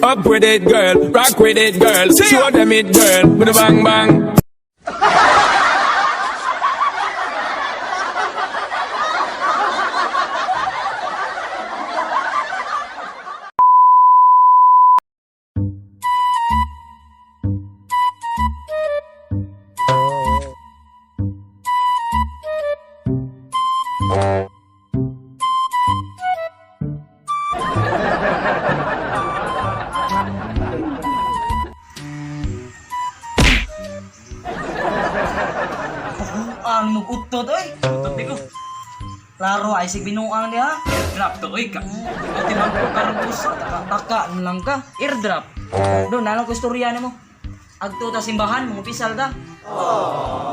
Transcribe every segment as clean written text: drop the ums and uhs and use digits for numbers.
Up with it, girl. Rock with it, girl. Show them it, girl. With a bang bang. Paguan mo utot oy. Utot di ko. Klaro ay sig binuang diha. Airdrop to oy ka. Ati man ko karon usa. Taka na lang ka. Airdrop. Do nalang ko istorya nimo. Agto ta simbahan, mumpisal ta.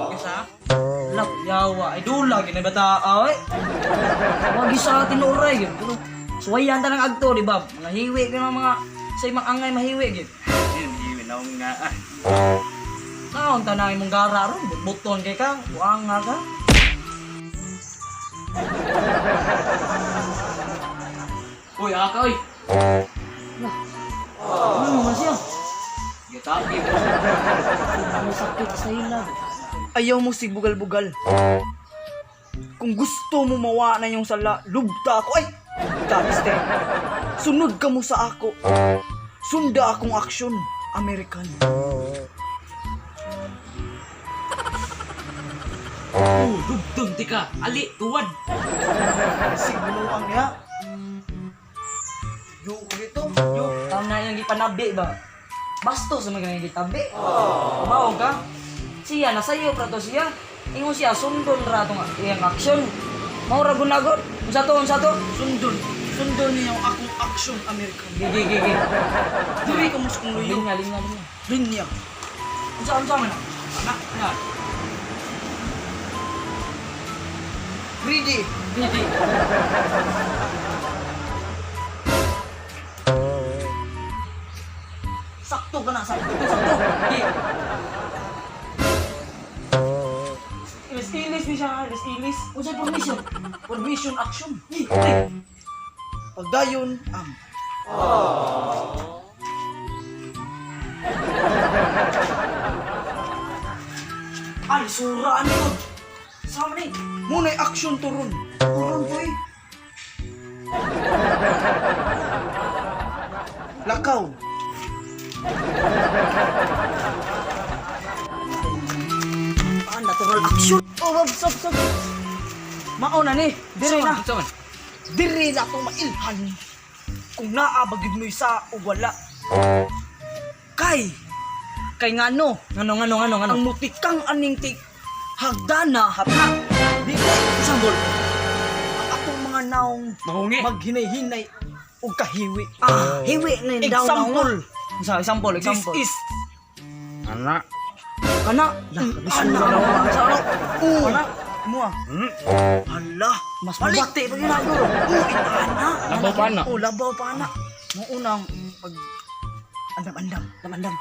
Isa. Lap yawa ay dula gid na bata oy. Wag sa tinuray gyud. Pero suwayan ta ng agto di ba? Mga hiwi ka ng mga sa imang angay mahiwi gyud. Yun, yun naong nga ah. Naon ta na imong gara ron, buton kay ka, buang nga ka. Uy, aka oy. Ano man siya? Gitaki. Ano sakit sa ila? Ayaw mo sigbugal-bugal. Kung gusto mo mawa na yung sala, lubta ako. Ay! Lubta, este. Sunod ka mo sa ako. Sunda akong aksyon, American. Oh, dugtong ti ka. Ali, tuwad. Sigbunuang niya. Yo ko dito. Yo, tama na yung gipanabi ba? Bastos sa mga gitabi. Kumaw ka. Siya, nasayo pra to siya. Ingon siya, sundon ra tong iyang aksyon. Mao ra gunagon. Unsa to, unsa to? Sundon. Sundon niyo akong aksyon, American. Gigi, gigi. Diri ka mo sa kong luyo. Linya, linya, linya. Linya. Unsa, unsa man? Anak na. Ready. Gigi. Sakto ka na. Sakto. Sakto. Gigi. Ilis-ilis ni siya. Ilis-ilis. Unsa permission? Formation action. Gi, ay. Pagdayon ang Ay, sura ano yun? Sama ni. Muna'y action to ron. Turon to eh. Lakaw. Ah, natural action. Oh, stop, stop, stop. Mauna ni. Dire na. Unsa man? Dire na itong mailhan. Kung naa ba gid mo isa o wala. Kay. Kay ngano. Ngano, ngano, ngano, ngano. Ang mutikang aning tik hagdana hapna. Dili Sanggol. ang atong mga naong Mahungi. maghinay-hinay og kahiwi. Ah, hiwi na yung daw Example. Unsa, example, This example. is Anak. Kana. Ana, Sa ano? Oo. Ana. Mua. Hala. Mas Balik. mabati pa yun ako. Oo, ana. Labaw pa na. Oh, labaw pa na. Mo unang pag andam-andam, Andam-andam.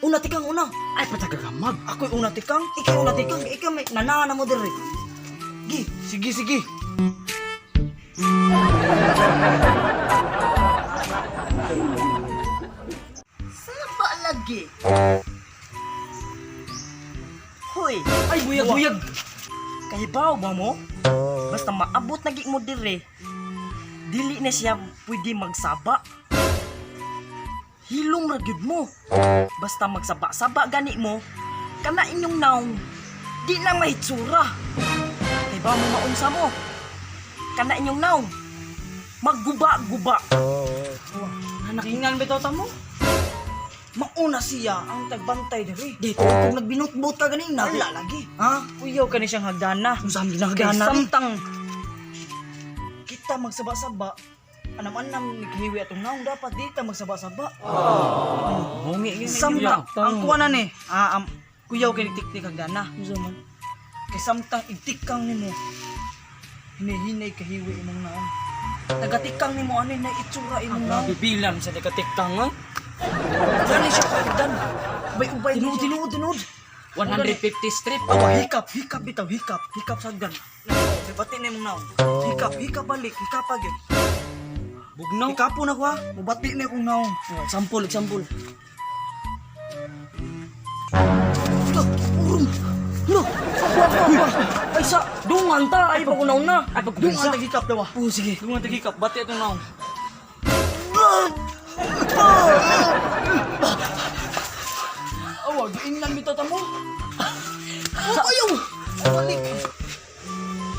Una tikang una. Ay, patagagamag. Ako'y una tikang. Ikaw una tikang, ikaw may nanana mo diri. Gi, sige sige. Saba lagi. Hoy, Ay, buyag-buyag. Kahibaw ba mo? Basta maabot na gid mo dire. Dili na siya pwede magsaba. Hilom ra gyud mo. Basta magsaba-saba gani mo, kana inyong naong di na mahitsura. Kahibaw mo maunsa mo. Kana inyong naong magguba-guba. Nakingan bitaw ta mo? Mauna siya ang tagbantay diri. Dito kung nagbinutbot ka ganing na. Wala lagi. Ha? Uyaw ka ni siyang hagdana. Unsa man Kay ginahagdana? samtang kita magsaba-saba, anam-anam ni kahiwi atong naong dapat di ta magsaba-saba. Mahungi yun. Samtang ang kuha na ni, kuyaw kay tiktik hagdana. Unsa man? Kay samtang igtikang nimo, hinihinay kahiwi imong naong. Tagatikang nimo ani na itsura imong naong. Bibilan sa dikatikang oy. Gani siya kahagdan. Ubay-ubay Tinuod, ni siya. tinuod, tinuod. 150 strip. Awa, hikap, hikap bitaw, hikap, hikap sa hagdan. Bati na imong naong. Hikap, hikap balik, hikap agad. Bugnaw. Ikapo na ko ha. Mubati na akong naong. Oh, example, example. Ito, urong. Lo, ako, ako, ako. Ay, sa, dungan ta. Ay, pag na. Ay, pag Dungan tagikap daw ah. Oh, sige. Dungan tagikap. Bati atong naong. Awa, giingnan mi tata mo. Sa, Ayaw! Balik.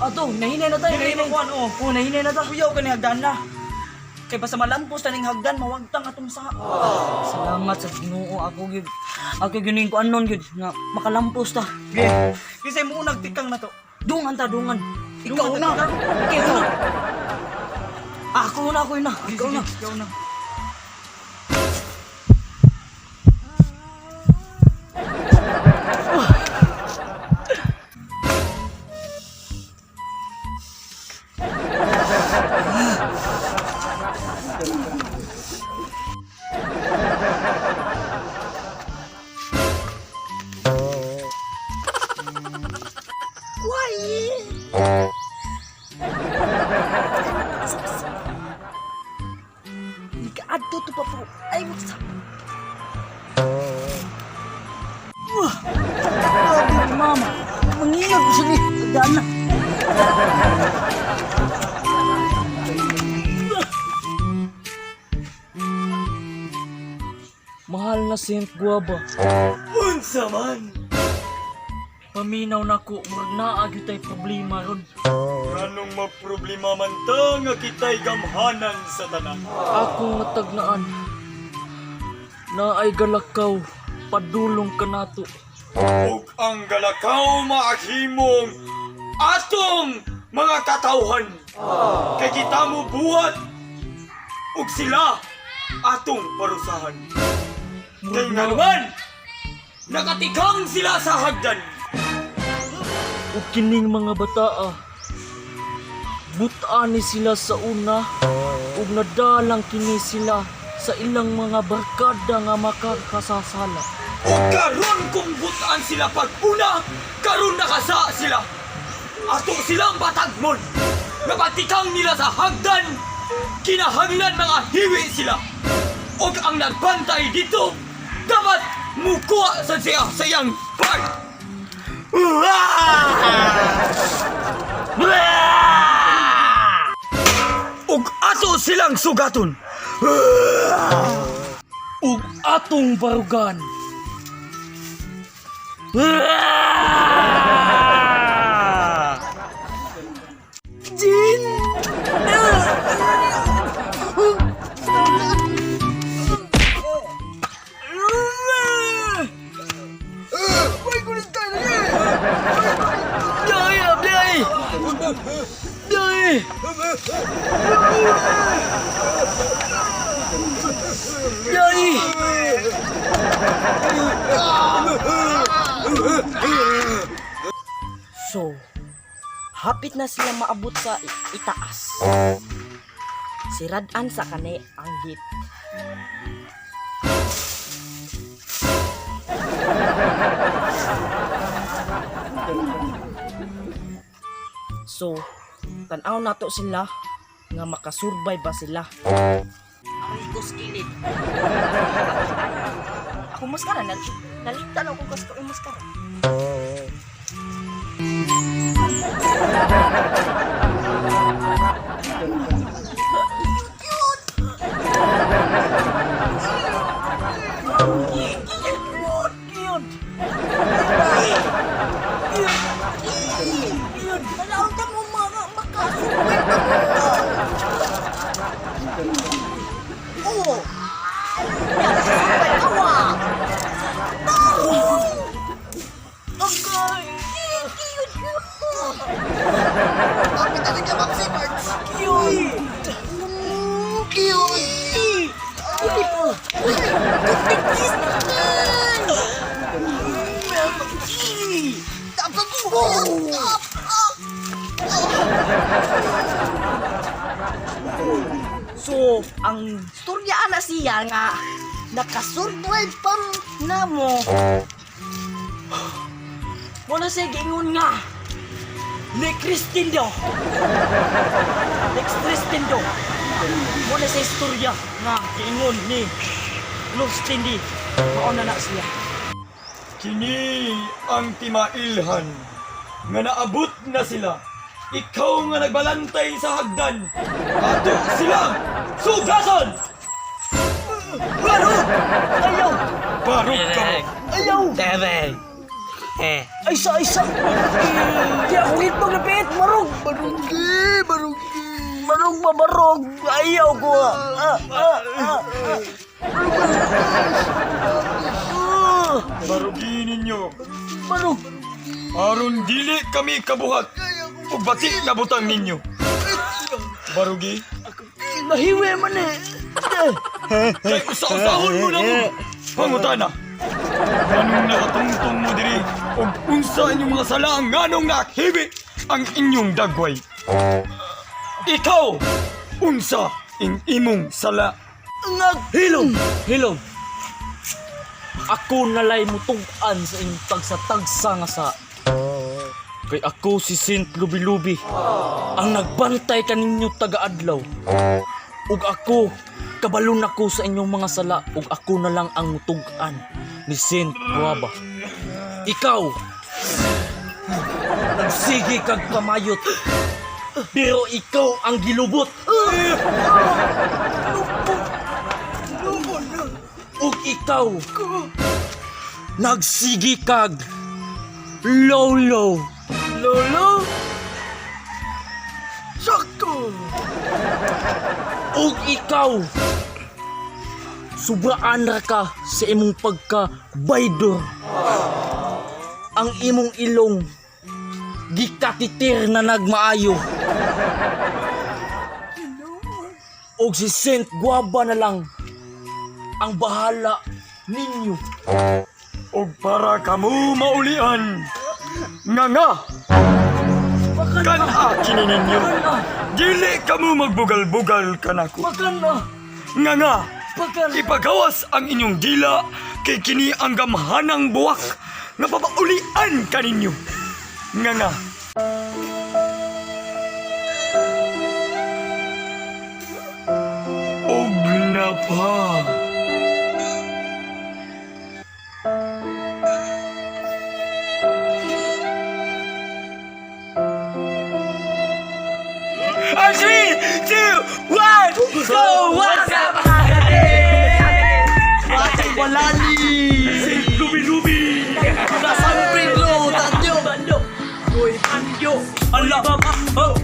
Ato, nahinay na tayo. Dili Nahinay. mo kuan oh. Oh, nahinay na ta. Kuyaw ka ni hagdan na. Kay basta malampos taning hagdan mawagtang atong sa. Salamat sa Ginoo ako gyud. Ako gyud ning kuanon gyud nga makalampos ta. Ge. Kisay mo unag tikang na to. Dungan ta, dungan. Ikaw na. Ikaw na. Ako na, ako na. Ikaw na. Ikaw na. Nikaadto to pa po. Ay, magsa. Wah! Grabe ni mama. Mangiyog ko siya ni. Daan na. Mahal na Saint Guaba. Unsa man? Paminaw na ko, murag naa gyud tay problema ron. Anong maproblema man ta nga kitay gamhanan sa tanan? Akong matagnaan. Naay galakaw, padulong kanato. Ug ang galakaw maaghimong atong mga katawhan. Kay kita mo buhat ug sila atong parusahan. Kay nga naman, nakatikang sila sa hagdan. Ug kining mga bataa, butaan ni sila sa una ug nadalang kini sila sa ilang mga barkada nga makakasasala. Ug karon kung butaan sila pag una, karon nakasa sila. Ato silang batagmon. Napatikang nila sa hagdan, kinahanglan mga hiwi sila. Ug ang nagbantay dito, dapat mukuha sa siya sa iyang part. Ug ato silang sugaton. Ug atong barugan. Jin! So, hapit na sila maabot sa itaas. Siradan sa kanay ang gate. So, tan-aw nato sila nga makasurvive ba sila. Arikos kilid. Ako maskara, nalitan ako kas ko maskara. Malaunta mo mga makasuway pa mo. Oo. Nakasuway ka wa. Tao! Agay! Cute mo. Kapit na ka si Marge. Cute. Cute. Uy, kutikis naman. Tapos ko. So, ang storya ana siya nga nakasurvive pa namo. Wala siya giingon nga. Ni Christine do. Next Christine do. Mo na sa istorya nga giingon ni Los Tindi. Mao na na siya. Kini ang timailhan nga naabot na sila. Ikaw nga nagbalantay sa hagdan. Ato sila sugason! Barog! Ayaw! Barog ka mo! Ayaw! Eh. Ay sa isa! Di ako itlog na pit! Marog! Barugi! Barugi! Marog mabarog! Ayaw ko! Ah! Ah! Ah! Ah! Ah! Barugin ninyo. Barog! Aron dili kami kabuhat ug bati nabutang ninyo. Barugi, Nahiwi man eh! kay usa-usahon mo na mo. Pangutana. Anong nakatungtong mo diri ug unsa inyong mga sala ang nganong nakibi ang inyong dagway? Ikaw, unsa ing imong sala? Hilom! Hilom! Ako nalay mutug-an sa inyong tagsa-tagsa nga sa. Kay ako si Saint Lubi-Lubi, ang nagbantay kaninyo taga-adlaw. Ug ako, kabalon ako sa inyong mga sala, ug ako na lang ang mutug-an ni Saint Guaba. Ikaw, nagsige kag pamayot, pero ikaw ang gilubot. Ug ikaw, nagsige kag lolo. Lolo! Sakto! Ug ikaw, sobraan ra ka sa imong pagka baydor. Ang imong ilong gikatitir na nagmaayo. Ug si Saint Guaba na lang ang bahala ninyo. Ug para kamo maulian nga nga kan-a kini ninyo. Dili kamo magbugal-bugal kanako. Bakan na! Nga nga Bakan! ipagawas ang inyong dila kay kini ang gamhanang buwak nga papaulian kaninyo. Nga nga. Og na pa. Ah, 3, 2, 1, go! What's up? Lubi-lubi! San Pedro, Tanyo! Uy, bando! Ala! Oh!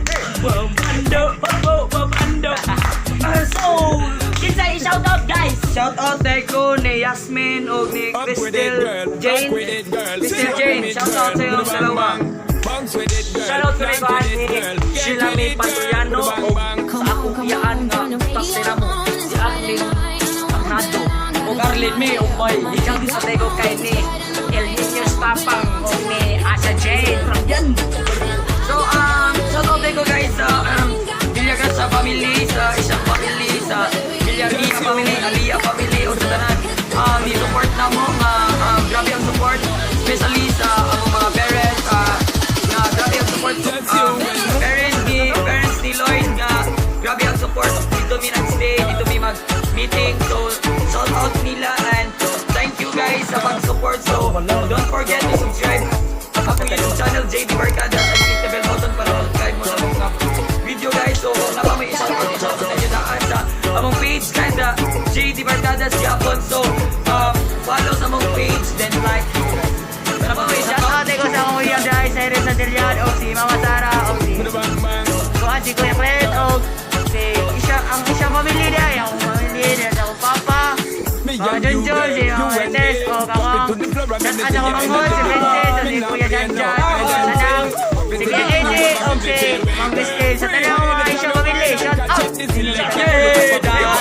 Bando! Oh! Bando! So, kinsa i-shout out guys? Shout out ko ni Yasmin o ni Up with it, Crystal girl. Jane. Rock with it, girl. Crystal Show Jane, them it, shout out girl. sa'yo Bang, dalawa. bang. Bounce with it, girl. Shout out Rock kay with it, ni girl. Get Sheila with May it, girl. Pantoliano. Bang, bang. Sa akong iyaan nga taksira mo si Arlene Arnado. Og Arlene May, umpay. Ikaw sa tego kay ni El Niño Tapang o ni Asha Jane. Yan. So, shout out ko guys sa Villegas sa family, sa isang family, sa Villargia family, Alia family, o sa tanan. Ni-support na mo nga, grabe ang support, especially sa among mga parents, nga grabe ang support. Parents ni Lloyd nga grabe ang support. Dito mi nag-stay, dito mi mag-meeting. So, shout out nila and thank you guys sa pag-support. So, don't forget to subscribe akong YouTube channel, JD Barkada, and click the bell button para subscribe mo sa mga video guys. So, kung napa may isang out, shout out sa inyo daan sa among page, kinda JD Barkada Siapon. So, follow sa among page, then like. Para pa may shout out. Shout out ko sa akong iyang dahil sa Irene Santillan o si Mama Sara o si Bang, bang. Kuan si Kuya Clet o si isa ang isang pamilya niya, ang akong pamilya niya, sa akong papa. Me Mga and you, Junjun, girl, si you Mama and Tess, me. o Pop it ako. to the floor and Shout me out ako see manghod, si you Princess, o Me si nah Kuya play no Janjan, hide sa and tanang seek. si Kuya AJ, o si Ma'am Christine, sa tanang mga isang pamilya, shout out! Yeah.